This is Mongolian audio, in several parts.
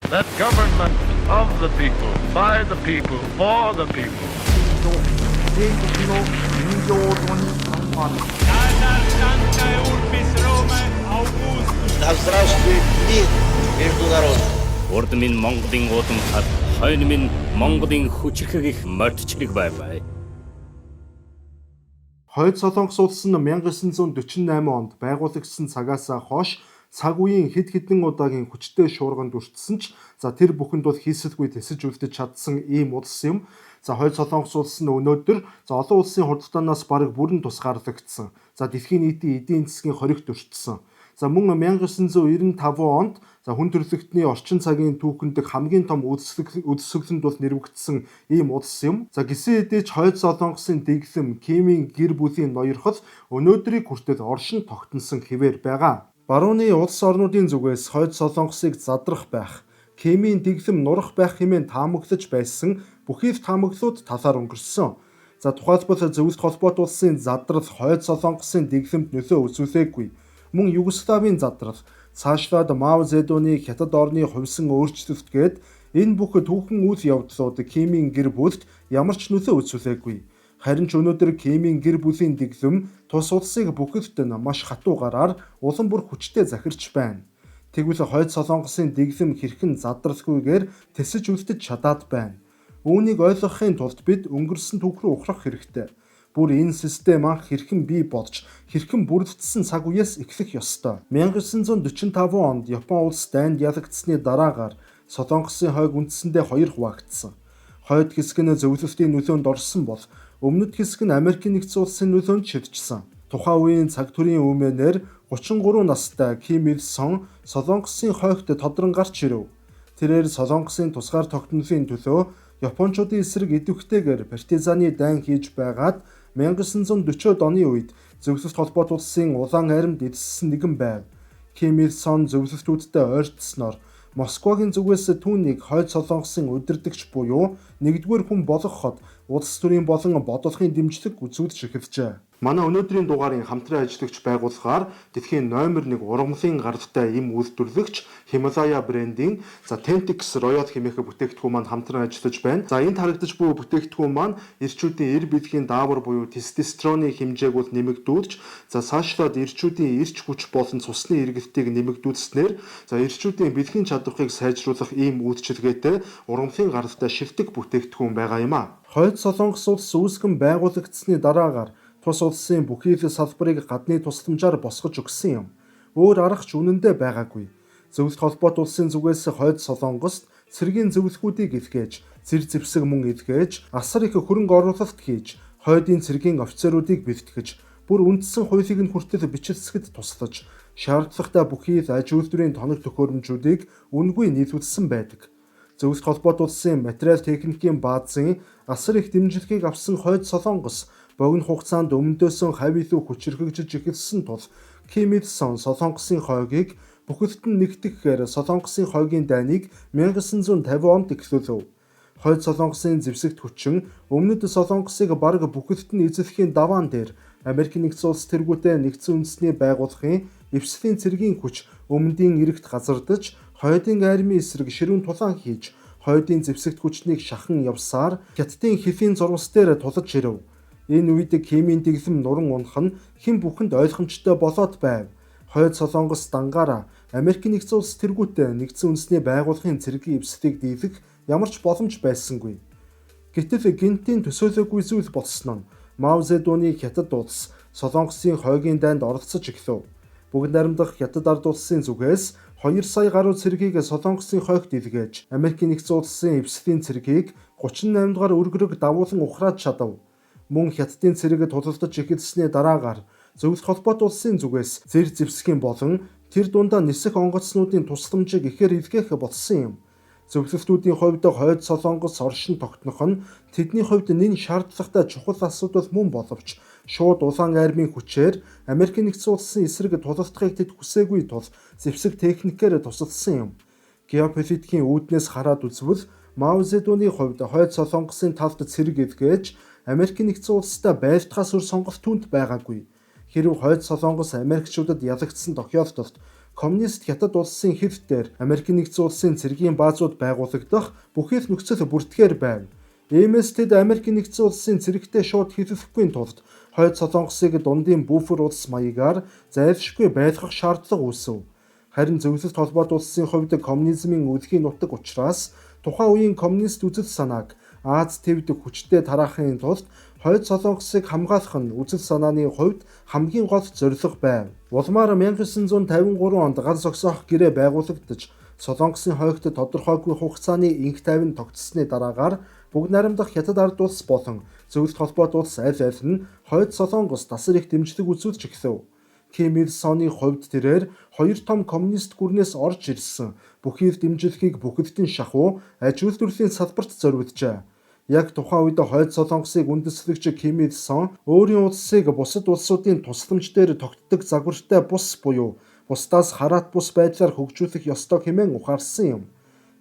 That government of the people, by the people, for the people. 米国の人形に参加。 Да здравствует мир между народами. Урд минь Монголын уудамхад, хойно минь Монголын хүчирхэг их морьд чирэг байваа. Хойд Солонгос улс нь 1948 онд байгуулагдсан цагаас хойш цаг үеийн хэд хэдэн удаагийн хүчтэй шуурганд өртсөн ч за тэр бүхэнд бол хийсэлгүй тэсэж үлдэж чадсан ийм улс юм. За Хойд Солонгос улс нь өнөөдөр за олон улсын хуралдаанаас бараг бүрэн тусгаарлагдсан. За дэлхийн нийтийн эдийн засгийн хоригт өртсөн. За мөн 1995 онд за хүн төрөлхтний орчин цагийн түүхэнд хамгийн том өдсөглөнд бол нэрвэгдсэн ийм улс юм. За гисэн хэдий ч Хойд Солонгосын дэглэм, Кимийн гэр бүлийн ноёрхол өнөөдрийг хүртэл оршин тогтносон хэвээр байгаа. Барууны улс орнуудын зүгээс Хойд Солонгосыг задрах байх, Кимийн дэглэм нурах байх хэмээн таамаглаж байсан бүхий л таамаглалууд талаар өнгөрсөн. За тухайлбал Зөвлөлт холбоот улсын задрал Хойд Солонгосын дэглэмд нөлөө үзүүлээгүй. Мөн Югославийн задрал, цаашлаад Мао Зэдуны Хятад орны хувьсан өөрчлөлт гээд энэ бүх түүхэн үйл явдлууд Кимийн гэр бүлд ямар ч нөлөө үзүүлээгүй. Харин ч өнөөдөр Кимийн гэр бүлийн дэглэм тус улсыг бүхэлд нь маш хатуугаараар улам бүр хүчтэй захирч байна. Тэгвэл Хойд Солонгосын дэглэм хэрхэн задралгүйгээр тэсэж үлдэж чадаад байна? Үүнийг ойлгохын тулд бид өнгөрсөн түүх рүү ухрах хэрэгтэй. Бүр энэ систем анх хэрхэн бий болж, хэрхэн бүрдсэн цаг үеэс эхлэх ёстой. 1945 онд Япон улс дайнд ялагдсаны дараагаар Солонгосын хойг үндсэндээ хоёр хуваагдсан. Хойд хэсэг нь зөвлөлтийн нөлөөнд орсон бол өмнөд хэсэг нь Америкийн нэгдсэн улсын нөлөөнд шилжсэн. Тухайн үеийн цаг төрийн өмнөнөр 33 настай Ким Ил Сон Солонгосын хойгт тодрон гарч ирэв. Тэрээр Солонгосын тусгаар тогтнолын төлөө Япончуудын эсрэг идэвхтэйгээр партизаны дайн хийж байгаад 1940-од оны үед Зөвлөлт холбоот улсын улаан армид эзэлсэн нэгэн байв. Ким Ил Сон зөвлөлтүүдтэй ойртсноор Москвагийн зүгээс түүнийг Хойд Солонгосын удирдагч буюу нэгдүгээр хүн болгоход улс төрийн болон бодлогын дэмжлэг үзүүлж эхэлжээ. Манай өнөөдрийн дугаарын хамтран ажиллагч байгууллагаар дэлхийн номер 1 ургамлын гаралтай эм үйлдвэрлэгч Himalaya брендийн за Tentex Royal хэмээх бүтээгдэхүүн маань хамтран ажиллаж байна. За энд харагдаж буй бүтээгдэхүүн маань эрчүүдийн эр бэлгийн даавар буюу тестостероны хэмжээг бол нэмэгдүүлж, за цаашлаад эрчүүдийн эрч хүч болон цусны эргэлтийг нэмэгдүүлснээр за эрчүүдийн бэлгийн чадварыг сайжруулах ийм үйлчилгээтэй ургамлын гаралтай шилдэг бүтээгдэхүүн байгаа юм а. Хойд Солонгос улс үүсгэн байгуулагдсаны дараагаар тус улсын бүхий л салбарыг гадны тусламжаар босгож өгсөн юм. Өөр арга ч үнэндээ байгаагүй. Зөвлөлт холбоот улсын зүгээс Хойд Солонгост цэргийн зөвлөхүүдийг илгээж, зэр зэвсэг мөн илгээж, асар их хөрөнгө оруулалт хийж, хойдын цэргийн офицеруудыг бэлтгэж, бүр үндсэн хуулийг нь хүртэл бичилсэхэд туслаж, шаардлагатай бүхий л аж үйлдвэрийн тоног төхөөрөмжүүдийг үнэгүй нийлүүлсэн байдаг. Зөвлөлт холбоот улсын материал техникийн баазын асар их дэмжлэгийг авсан Хойд Солонгос богино хугацаанд өмнөдөөсөн хавь илүү хүчирхэгжиж эхэлсэн тул Ким Ил Сон Солонгосын хойгийг бүхэлд нь нэгтгэхээр Солонгосын хойгийн дайныг 1950 онд эхлүүлв. Хойд Солонгосын зэвсэгт хүчин өмнөд Солонгосыг бараг бүхэлд нь эзлэхийн даваан дээр Америк нэгдсэн улс тэргүүтээ нэгдсэн үндэсний байгууллагын эвслийн цэргийн хүч өмнөдийн эрэгт газардаж хойдын армийн эсрэг ширүүн тулаан хийж хойдын зэвсэгт хүчнийг шахан явсаар Хятадын хэлийн зурвас дээр тулаж ирэв. Энэ үед Кимийн дэглэм нуран унах нь хэн бүхэнд ойлгомжтой болоод байв. Хойд Солонгос дангаараа Америк нэгдсэн улс тэргүүтээ нэгдсэн үндэсний байгууллагын цэргийн эвслийг дийлэх ямар ч боломж байсангүй. Гэтэл гэнтийн төсөөлөөгүй зүйл болсон нь Мао Зэдуны Хятад улс Солонгосын хойгийн дайнд оролцож эхлэв. Бүгд найрамдах Хятад ард улсын зүгээс 2 сая гаруй цэргийг Солонгосын хойгт илгээж, Америкийн нэгдсэн улсын эвслийн цэргийг 38 дугаар өргөрөг давуулан ухраад чадав. Мөн Хятадын цэрэг тулалдаж эхэлсний дараагаар Зөвлөлт холбоот улсын зүгээс зэр зэвсгийн болон тэр дундаа нисэх онгоцнуудын тусламжийг ихээр илгээх болсон юм. Зөвлөлтүүдийн хувьд Хойд Солонгос оршин тогтнох нь тэдний хувьд нэн шаардлагатай чухал асуудал мөн боловч шууд улаан армийн хүчээр Америкийн нэгдсэн улсын эсрэг тулалдахыг тэд хүсээгүй тул зэвсэг техникээр тусалсан юм. Геополитикийн үүднээс хараад үзвэл Мао Зэдуны хувьд Хойд Солонгосын талд цэрэг илгээж Америкийн нэгдсэн улстай байлдахаас өөр сонголт түүнд байгаагүй. Хэрв Хойд Солонгос Америкчуудад ялагдсан тохиолдолд коммунист Хятад улсын хэв дээр Америк нэгдсэн улсын цэргийн баазууд байгуулагдах бүхий л нөхцөл бүрдэхээр байв. Иймээс тэд Америк нэгдсэн улсын цэрэгтэй шууд хилэхгүй тулд Хойд Солонгосыг дундын буфер улс маягаар зайлшгүй байлгах шаардлага үүсэв. Харин Зөвлөлт холбоот улсын хувьд коммунизмын өлгийн нутаг учраас тухайн үеийн коммунист үзэл санааг Аз тивд хүчтэй тараахын тулд Хойд Солонгосыг хамгаалах нь үзэл санааны хувьд хамгийн гол зорилго байв. Улмаар 1953 онд гал зогсоох гэрээ байгуулагдаж Солонгосын хойгт тодорхойгүй хугацааны инх тайван тогтсны дараагаар бүгд найрамдах Хятад ард улс болон Зөвлөлт холбоот улс аль аль нь Хойд Солонгос тасар их дэмжлэг үзүүлж эхлэв. Ким Ир Соны хувьд тэрээр хоёр том коммунист гүрнээс орж ирсэн бүхий л дэмжлэгийг бүхэлдэн шахуу аж үйлдвэрлэлийн салбарт зориулжээ. Яг тухайн үед Хойд Солонгосыг үндэслэгч Ким Ир Сон өөрийн улсыг бусад улсуудын тусламж дээр тогтдог загвартай бус буюу бусдаас хараат бус байдлаар хөгжүүлэх ёстой хэмээн ухаарсан юм.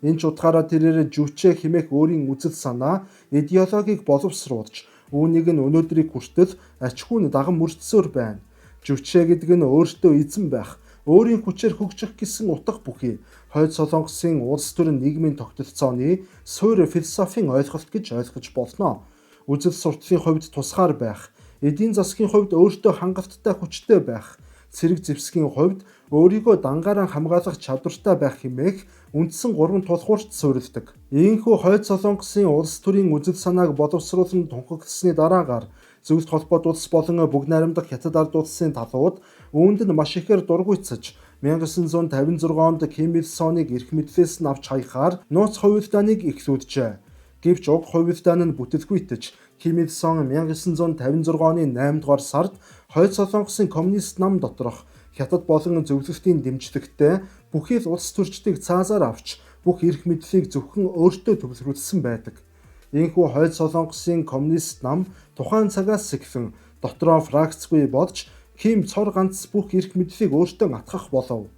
Энэ ч утгаараа тэрээр жүчээ хэмээх өөрийн үзэл санаа, идеологийг боловсруулж, үүнийг нь өнөөдрийг хүртэл ачгүй нь даган мөрдсөөр байна. Жүчээ гэдэг нь өөртөө эзэн байх, өөрийн хүчээр хөгжих гэсэн утга бүхий Хойд Солонгосын улс төрийн нийгмийн тогтолцооны суурь философийн ойлголт гэж ойлгож болно. Үзэл сурталын хувьд тусгаар байх, эдийн засгийн хувьд өөртөө хангалттай хүчтэй байх, цэрэг зэвсгийн хувьд өөрийгөө дангаараа хамгаалах чадвартай байх хэмээх үндсэн гурван тулгуурт суурилдаг. Иймхүү Хойд Солонгосын улс төрийн үзэл санааг боловсруулан тунхагласны дараагаар Зөвлөлт холбоот улс болон бүгд найрамдах Хятад ард улсын талууд үүнд нь маш ихээр дургуйцаж 1956 онд Ким Ир Соныг эрх мэдлээс нь авч хаяхаар нууц хувилдааныг эхлүүлжээ. Гэвч уг хувилдаан нь бүтэлгүйтэж Ким Ир Сон 1956 оны 8 дугаар сард Хойд Солонгосын коммунист нам доторх Хятад болон зөвлөлтийн дэмжлэгтэй бүхий л улс төрчдийг цаазаар авч бүх эрх мэдлийг зөвхөн өөртөө төвлөрүүлсэн байдаг. Иймхүү Хойд Солонгосын коммунист нам тухайн цагаас эхлэн дотроо фракцгүй болж Ким цор ганц бүх эрх мэдлийг өөртөө атгах болов.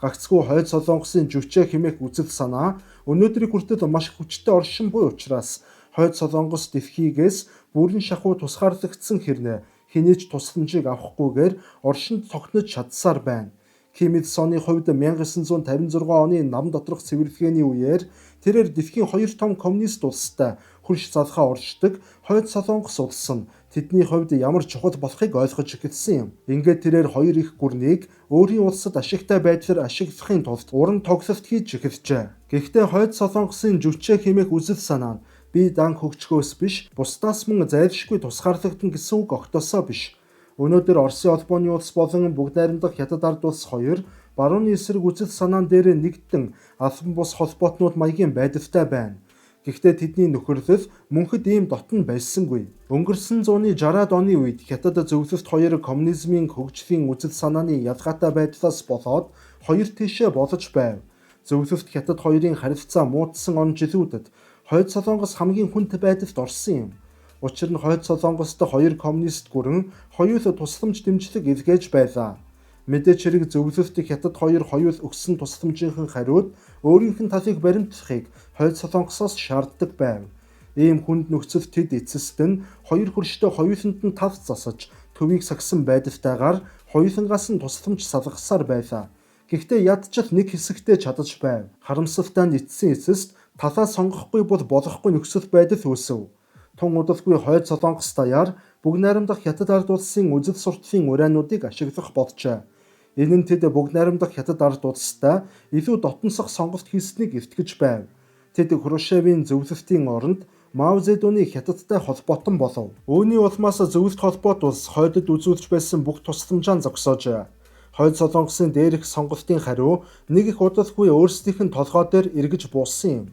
Гагцхүү Хойд Солонгосын жүчээ хэмээх үзэл санаа өнөөдрийг хүртэл маш хүчтэй оршин буй учраас Хойд Солонгос дэлхийгээс бүрэн шахуу тусгаарлагдсан хэрнээ хэний ч тусламжийг авахгүйгээр оршинд тогтнож чадсаар байна. Ким Ир Соны хувьд 1956 оны нам доторх цэвэрлэгээний үеэр тэрээр дэлхийн хоёр том коммунист улстай хөрш залхаа оршдог Хойд Солонгос улс нь тэдний хувьд ямар чухал болохыг ойлгож эхэлсэн юм. Ингээд тэрээр хоёр их гүрнийг өөрийн улсад ашигтай байдлаар ашиглахын тулд уран тоглолт хийж эхэлжээ. Гэхдээ Хойд Солонгосын жүчээ хэмээх үзэл санаа нь бие даан хөгжихөөс биш, бусдаас мөн зайлшгүй тусгаарлагдана гэсэн үг огтосоо биш. Өнөөдөр Оросын холбооны улс болон бүгд найрамдах Хятад ард улс хоёр барууны эсрэг үзэл санаан дээр нэгдэн албан бус холбоотнууд маягийн байдалтай байна. Гэхдээ тэдний нөхөрлөл мөнхөд ийм дотн байсангүй. Өнгөрсөн зууны 60-аад оны үед Хятад зөвлөлт хоёр коммунизмын хөгжлийн үзэл санааны ялгаатай байдлаас болоод хоёр тийшээ болж байв. Зөвлөлт Хятад хоёрын харилцаа муудсан он жилүүдэд Хойд Солонгос хамгийн хүнд байдалд орсон юм. Учир нь Хойд Солонгост хоёр коммунист гүрэн хоёул тусламж дэмжлэг илгээж байлаа. Мэдээч хэрэг зөвлөлт Хятад хоёр хоёул өгсөн тусламжийнхэн хариуд өөрийнх нь талыг баримтлахыг Хойд Солонгосоос шаарддаг байв. Ийм хүнд нөхцөлд тэд эцэст нь хоёр хөрштэй хоёуланд нь тал засаж төвийг сагсан байдалтайгаар хоёулангаас нь тусламж салгасаар байлаа. Гэхдээ ядчил нэг хэсэгтээ чадаж байв. Харамсалтай нь эцсийн эцэст талаа сонгохгүй бол болохгүй нөхцөл байдал үүсэв. Тун удалгүй Хойд Солонгос даяар бүгд найрамдах Хятад ард улсын үзэл сурталын уриануудыг ашиглах болжээ. Энэ нь тэд бүгд найрамдах Хятад ард улстай илүү дотносох сонголт хийснийг илтгэж байв. Тэд Хрущевийн зөвлөлтийн оронд Мао Зэдуны Хятадтай холбоотон болов. Үүний улмаас зөвлөлт холбоот улс хойдод үзүүлж байсан бүх тусламжаа зогсоожээ. Хойд Солонгосын дээрх сонголтын хариу нэг их удалгүй өөрсдийнх нь толгой дээр эргэж буусан юм.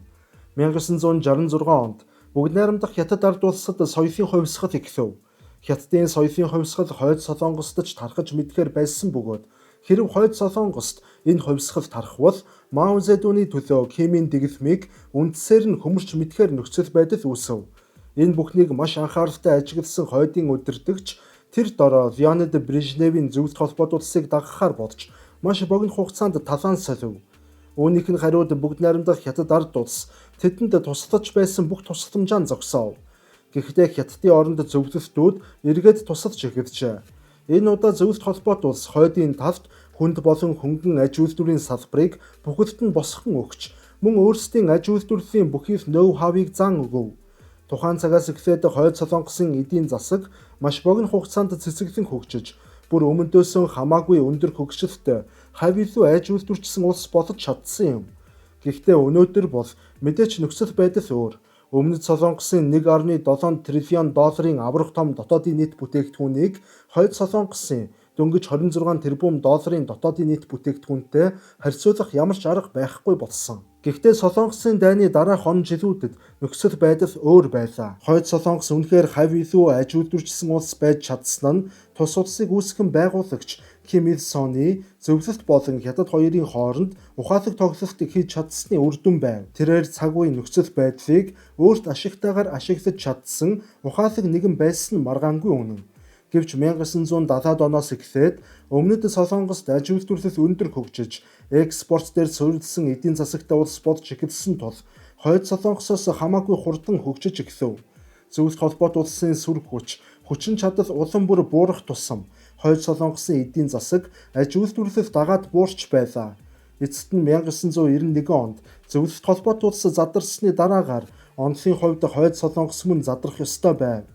1966 онд бүгд найрамдах Хятад ард улсад соёлын хувьсгал эхлэв. Хятадын соёлын хувьсгал Хойд Солонгост ч тархаж мэдхээр байсан бөгөөд хэрв Хойд Солонгост энэ хувьсгал тархвал Мао Зэдуны төлөө Кимийн дэглэмийг үндсээр нь хөмөрч мэдхээр нөхцөл байдал үүсэв. Энэ бүхнийг маш анхааралтай ажигласан хойдын удирдагч тэр дороо Леонид Брежневийн зөвлөлт холбоот улсыг дагахаар болж маш богино хугацаанд талаан солив. Үүнийх нь хариуд бүгд найрамдах Хятад ард улс тэдэнд туслаж байсан бүх тусламжаа зогсоов. Гэхдээ Хятадын оронд зөвлөлтүүд эргээд тусалж эхэлжээ. Энэ удаа зөвлөлт холбоот улс хойдын талд Хүнд болон хөнгөн аж үйлдвэрийн салбарыг бүхэлд нь босгон өгч, мөн өөрсдийн аж үйлдвэрлэлийн бүхий л ноу хавыг зан өгөв. Тухайн цагаас эхлээд Хойд Солонгосын эдийн засаг маш богино хугацаанд цэцэглэн хөгжиж, бүр өмнөдөөсөө хамаагүй өндөр хөгжилтэй хавь илүү аж үйлдвэрчсэн улс болж чадсан юм. Гэхдээ өнөөдөр бол мэдээч нөхцөл байдал өөр. Өмнөд Солонгосын 1.7 триллион долларын аварга том дотоодын нийт бүтээгдэхүүнийг Хойд Солонгосын дөнгөж 26 тэрбум долларын дотоодын нийт бүтээгдэхүүнтэй харьцуулах ямар ч арга байхгүй болсон. Гэхдээ Солонгосын дайны дараах он жилүүдэд нөхцөл байдал өөр байлаа. Хойд Солонгос үнэхээр хавь илүү аж үйлдвэрчсэн улс байж чадсан нь тус улсыг үүсгэн байгуулагч Ким Ил Соны зөвлөлт болон Хятад хоёрын хооронд ухаалаг тоглолт хийж чадсны үр дүн байв. Тэрээр цаг үеийн нөхцөл байдлыг өөрт ашигтайгаар ашиглаж чадсан ухаалаг нэгэн байсан нь маргаангүй үнэн. Гэвч 1970-ад оноос эхлээд Өмнөд Солонгост аж үйлдвэрлэл өндөр хөгжиж, экспорт дээр суурилсан эдийн засагтай улс болж эхэлсэн тул Хойд Солонгосоос хамаагүй хурдан хөгжиж эхлэв. Зөвлөлт холбоот улсын сүр хүч, хүчин чадал улам бүр буурах тусам Хойд Солонгосын эдийн засаг аж үйлдвэрлэл дагаад буурч байлаа. Эцэст нь 1991 онд Зөвлөлт холбоот улс задарсны дараагаар онолын хувьд Хойд Солонгос мөн задрах ёстой байв.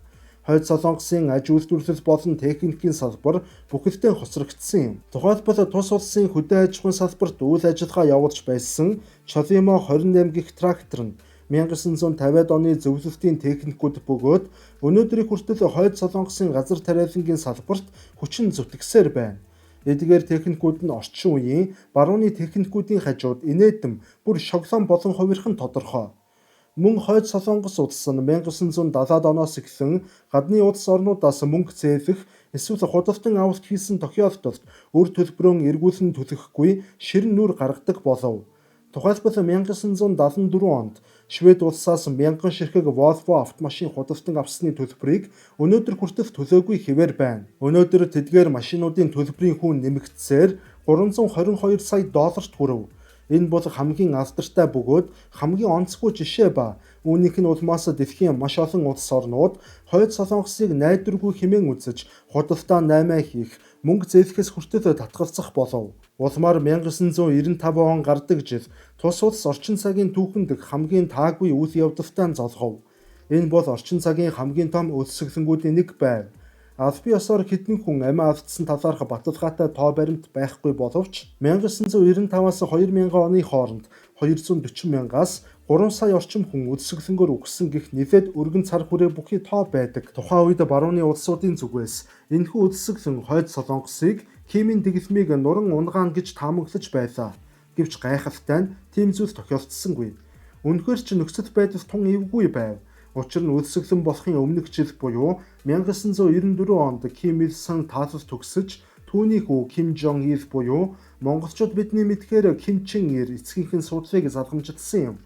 Хойд Солонгосын аж үйлдвэрлэл болон техникийн салбар бүхэлдээ хоцрогдсон юм. Тухайлбал тус улсын хөдөө аж ахуйн салбарт үйл ажиллагаа явуулж байсан Чолимо 28 гэх трактор нь 1950-ад оны зөвлөлтийн техникүүд бөгөөд өнөөдрийг хүртэл Хойд Солонгосын газар тариалангийн салбарт хүчин зүтгэсээр байна. Эдгээр техникүүд нь орчин үеийн барууны техникүүдийн хажууд инээдэм бүр шоглон болон хувирах нь тодорхой. Мөн Хойд Солонгос улс нь 1970-ад оноос эхлэн гадны улс орнуудаас мөнгө зээлэх эсвэл худалдан авалт хийсэн тохиолдолд үр төлбөрөө эргүүлэн төлөхгүй ширэн нүр гаргадаг болов. Тухайлбал 1974 онд Швед улсаас 1000 ширхэг Volvo автомашин худалдан авсны төлбөрийг өнөөдөр хүртэл төлөөгүй хэвээр байна. Өнөөдөр тэдгээр машинуудын төлбөрийн хүн нэмэгдсээр 322 сая долларт хүрэв. Энэ бол хамгийн алдартай бөгөөд хамгийн онцгүй жишээ ба үүнийх нь улмаас дэлхийн маш олон улс орнууд Хойд Солонгосыг найдваргүй хэмээн үзэж худалдаа наймаа хийх, мөнгө зээлэхээс хүртэл татгалзах болов. Улмаар 1995 он гардаг жил тус улс орчин цагийн түүхэнд хамгийн таагүй үйл явдалтай золгов. Энэ бол орчин цагийн хамгийн том өлсгөлөнгүүдийн нэг байв. Албан ёсоор хэдэн хүн амиа алдсан талаарх баталгаатай тоо баримт байхгүй боловч 1995-аас 2000 оны хооронд 240 мянгаас 3 сая орчим хүн өлсгөлөнгөөр үхсэн гэх нэлээд өргөн цар хүрээ бүхий тоо байдаг. Тухайн үед барууны улсуудын зүгээс энэхүү өлсгөлөн Хойд Солонгосыг химийн дэглэмийг нуран унгаана гэж таамаглаж байлаа. Гэвч гайхалтай нь тийм зүйл тохиолдсонгүй. Үнэхээр ч нөхцөл байдал тун эвгүй байв. Учир нь өлсгөлөн болохын өмнөх жил буюу 1994 онд Ким Ил Сон таалал төгсөж түүний хүү Ким Жон Ил буюу монголчууд бидний мэдхээр Ким Чен Ир эцгийнх нь суудлыг залгамжлсан юм.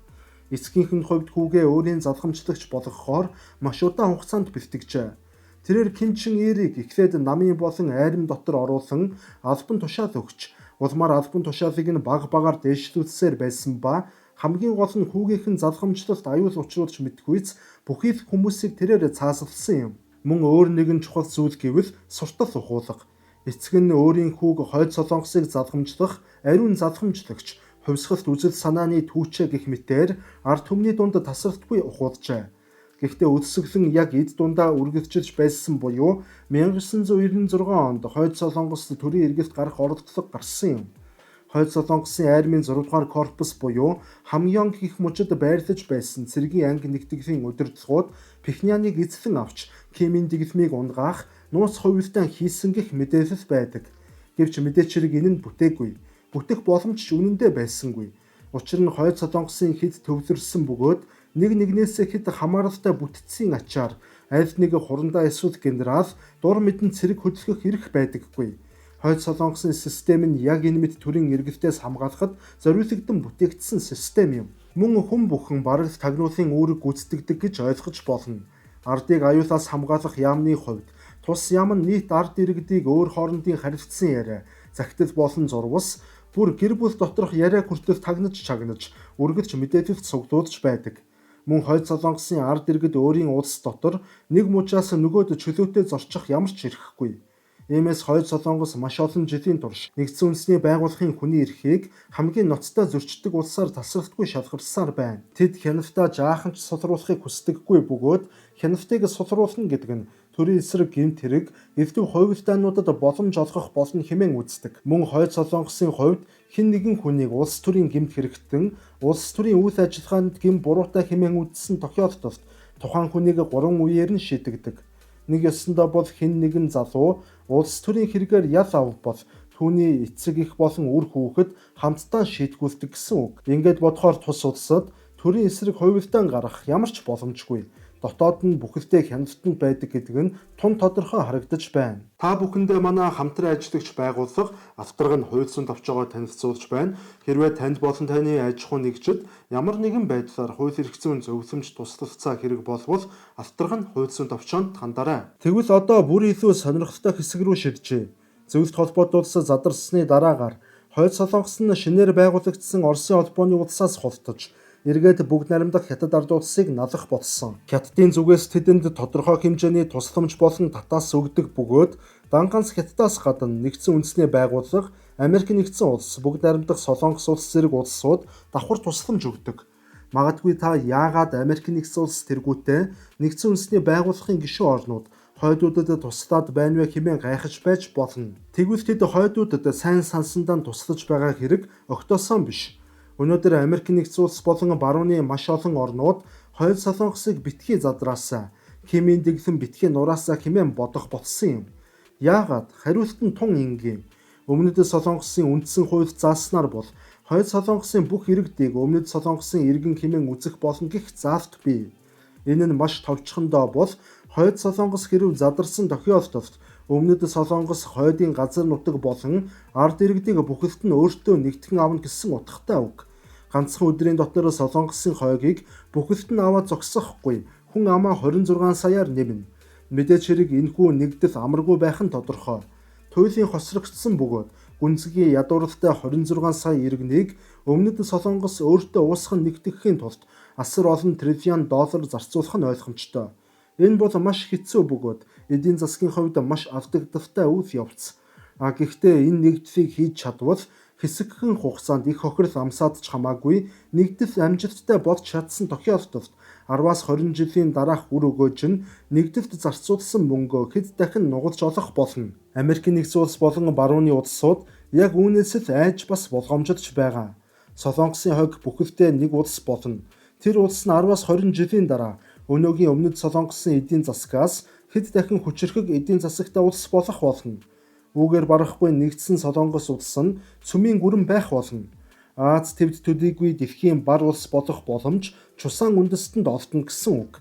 Эцгийнх нь хувьд хүүгээ өөрийн залгамжлагч болгохоор маш удаан хугацаанд бэлтгэжээ. Тэрээр Ким Чен Ирийг эхлээд намын болон айрам дотор оруулан албан тушаал өгч, улмаар албан тушаалыг нь баг багаар дээшлүүлсээр байсан ба хамгийн гол нь хүүгийнх нь залгамжлалт аюул учруулж мэдхүйц бүхий л хүмүүсийг тэрээр цаасалсан юм. Мөн өөр нэгэн чухал зүйл гэвэл суртал ухуулга. Эцэг нь өөрийн хүүг Хойд Солонгосыг залгамжлах ариун залгамжлагч, хувьсгалт үзэл санааны түүчээ гэх мэтээр ард түмний дунд тасралтгүй ухуулжээ. Гэхдээ өлсгөлөн яг эд дундаа үргэлжилж байсан буюу 1996 онд Хойд Солонгост төрийн эргэлт гарах оролдлого гарсан юм. Хойд Солонгосын армийн 6 дугаар корпус буюу Хамёнг гэх мужид байрлаж байсан цэргийн анги нэгтгэлийн удирдлагууд Пхеньяныг эзлэн авч Кимийн дэглэмийг унгаах нууц хувилдаан хийсэн гэх мэдээлэл байдаг. Гэвч мэдээч хэрэг энэ нь бүтээгүй. Бүтэх боломж ч үнэндээ байсангүй. Учир нь Хойд Солонгосын хэд төвлөрсөн бөгөөд нэг нэгнээсээ хэд хамааралтай бүтцийн ачаар аль нэг хурандаа эсвэл генерал дур мэдэн цэрэг хөдөлгөх эрх байдаггүй. Хойд Солонгосын систем нь яг энэ мэт төрийн эргэлтээс хамгаалахад зориулагдсан бүтээгдсэн систем юм. Мөн хүн бүхэн бараг л тагнуулын үүрэг гүйцэтгэдэг гэж ойлгож болно. Ардыг аюулаас хамгаалах яамны хувьд тус яам нь нийт ард иргэдийг өөр хоорондын харилцсан яриа, захидал болон зурвас бүр гэр бүл доторх яриа хүртэл тагнаж чагнаж, үргэлж мэдээлэлд цуглуулж байдаг. Мөн Хойд Солонгосын ард иргэд өөрийн улс дотор нэг мужаас нөгөөд чөлөөтэй зорчих ямар ч эрхгүй. Иймээс Хойд Солонгос маш олон жилийн турш нэгдсэн үндэсний байгууллагын хүний эрхийг хамгийн ноцтой зөрчдөг улсаар тасралтгүй шалгарсаар байна. Тэд хяналтаа жаахан ч сулруулахыг хүсдэггүй бөгөөд хяналтыг сулруулна гэдэг нь төрийн эсрэг гэмт хэрэг, элдэв хувилдаануудад боломж олгох болно хэмээн үздэг. Мөн Хойд Солонгосын хувьд хэн нэгэн хүнийг улс төрийн гэмт хэрэгтэн, улс төрийн үйл ажиллагаанд гэм буруутай хэмээн үзсэн тохиолдолд тухайн хүнийг 3 үеэр нь шийдэгдэг. Нэг ёсондоо бол хэн нэгэн залуу улс төрийн хэрэгээр ял авбал түүний эцэг эх болон үр хүүхэд хамтдаа шийтгүүлдэг гэсэн үг. Ингээд бодохоор тус улсад төрийн эсрэг хувилдаан гарах ямар ч боломжгүй. Дотоод нь бүхэлдээ хяналтанд байдаг гэдэг нь тун тодорхой харагдаж байна. Та бүхэндээ манай хамтран ажиллагч байгууллага авторг нь хууль зүйн товчоогоор танилцуулж байна. Хэрвээ танд болон таны аж ахуй нэгжид ямар нэгэн байдлаар хууль эрх зүйн зөвлөмж туслалцаа хэрэг болвол авторг нь хууль зүйн товчоонд хандарай. Тэгвэл одоо бүр илүү сонирхолтой хэсэг рүү шилжье. Зөвлөлт холбоот улс задарсны дараагаар Хойд Солонгос нь шинээр байгуулагдсан Оросын холбооны улсаас хултаж эргээд бүгд найрамдах Хятад ард улсыг налах болсон. Хятадын зүгээс тэдэнд тодорхой хэмжээний тусламж болон татаас өгдөг бөгөөд дан ганц Хятадаас гадна нэгдсэн үндэсний байгууллага, Америк нэгдсэн улс, бүгд найрамдах Солонгос улс зэрэг улсууд давхар тусламж өгдөг. Магадгүй та яагаад Америк нэгдсэн улс тэргүүтээ нэгдсэн үндэсний байгууллагын гишүүн орнууд хойдуудад туслаад байна вэ хэмээн гайхаж байж болно. Тэгвэл тэд хойдуудад сайн сансандаа туслаж байгаа хэрэг огтоосон биш. Өнөөдөр Америк нэгдсэн улс болон барууны маш олон орнууд Хойд Солонгосыг битгий задраасаа, химийн дэглэм битгий нураасаа хэмээн бодох болсон юм. Яагаад? Хариулт нь тун энгийн. Өмнөд Солонгосын үндсэн хууль зааснаар бол Хойд Солонгосын бүх иргэдийг Өмнөд Солонгосын иргэн хэмээн үзэх болно гэх заалт бий. Энэ нь маш товчхондоо бол Хойд Солонгос хэрв задарсан тохиолдолд Өмнөд Солонгос хойдын газар нутаг болон ард иргэдийг бүхэлд нь өөртөө нэгтгэн авна гэсэн утгатай үг. Ганцхан өдрийн дотор Солонгосын хойгийг бүхэлд нь аваад зогсохгүй хүн амаа 26 саяар нэмнэ. Мэдээж хэрэг энэхүү нэгдэл амаргүй байх нь тодорхой. Туйлын хосрогдсон бөгөөд гүнзгий ядууралтай 26 сая иргэнийг Өмнөд Солонгос өөртөө уусган нэгтгэхийн тулд асар олон триллион доллар зарцуулах нь ойлгомжтой. Энэ бол маш хэцүү бөгөөд эдийн засгийн хувьд маш алдагдaltaй үйл явц. А гэхдээ энэ нэгдлийг хийж чадвал хэсэгхэн хугацаанд их хохирол амсаад ч хамаагүй нэгдэл амжилттай болж чадсан тохиолдолд 10-аас 20 жилийн дараах үр өгөөж нь нэгдэлд зарцуулсан мөнгөө хэд дахин нугалж олох болно. Америк нэгдсэн улс болон барууны улсууд яг үүнээс л айж бас болгоомжилж байгаа. Солонгосын хойг бүхэлдээ нэг улс болно. Тэр улс нь 10-аас 20 жилийн дараа өнөөгийн Өмнөд Солонгосын эдийн засгаас хэд дахин хүчирхэг эдийн засагтай улс болох болно. Үүгээр барахгүй нэгдсэн Солонгос улс нь цөмийн гүрэн байх болно. Аз твд төдийгүй дэлхийн бар улс болох боломж чусан үндэстэнд олдоно гэсэн үг.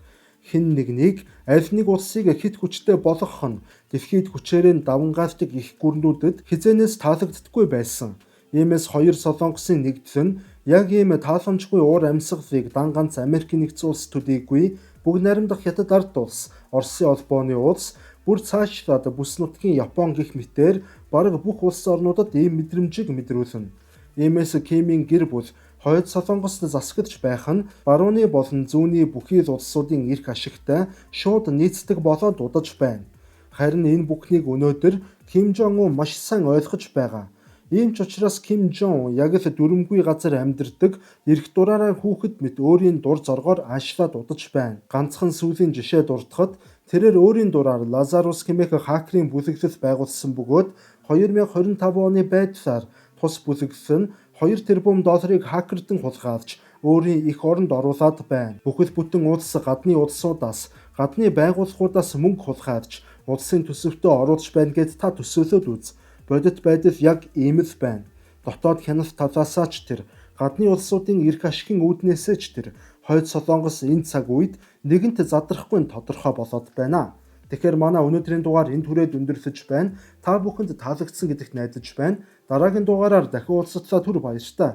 Хэн нэгнийг аль нэг улсыг хэт хүчтэй болгох нь дэлхийд хүчээрээ давангаалдаг их гүрнүүдэд хэзээнээс таалагддаггүй байсан. Иймээс хоёр Солонгосын нэгдэл нь яг ийм тааламжгүй уур амьсгалыг дан ганц Америк нэгдсэн улс төдийгүй бүгд найрамдах Хятад ард улс, Оросын холбооны улс, бүр цаашлаад бүс нутгийн Япон гэх мэтээр бараг бүх улс орнуудад ийм мэдрэмжийг мэдрүүлнэ. Иймээс Кимийн гэр бүл Хойд Солонгост засагдж байх нь барууны болон зүүнний бүхий л улсуудын эрх ашигтай шууд нийцдэг болоод удаж байна. Харин энэ бүхнийг өнөөдөр Ким Жон Ун маш сайн ойлгож байгаа. Ийм ч учраас Ким Жон Ун яг л дүрэмгүй газар амьдардаг эрх дураараа хүүхэд мэт өөрийн дур зоргоор аашлаад удаж байна. Ганцхан сүүлийн жишээ дурдахад тэрээр өөрийн дураар Лазарус хэмээх хакерын бүлэглэл байгуулсан бөгөөд 2025 оны байдлаар тус бүлэглэл нь 2 тэрбум долларыг хакердэн хулгайлж өөрийн эх оронд оруулаад байна. Бүхэл бүтэн улс гадны улсуудаас, гадны байгууллагуудаас мөнгө хулгайлж улсын төсөвтөө оруулж байна гэд та төсөөлөөд үз. Бодит байдал яг ийм л байна. Дотоод хяналт талаасаа ч тэр, гадны улсуудын эрх ашигын үүднээсээ ч тэр Хойд Солонгос энэ цаг үед нэгэнт задрахгүй нь тодорхой болоод байна. Тэгэхээр манай өнөөдрийн дугаар энэ түрээд өндөрлөж байна. Та бүхэнд таалагдсан гэдэгт найдаж байна. Дараагийн дугаараар дахин уулзтлаа, түр баяртай.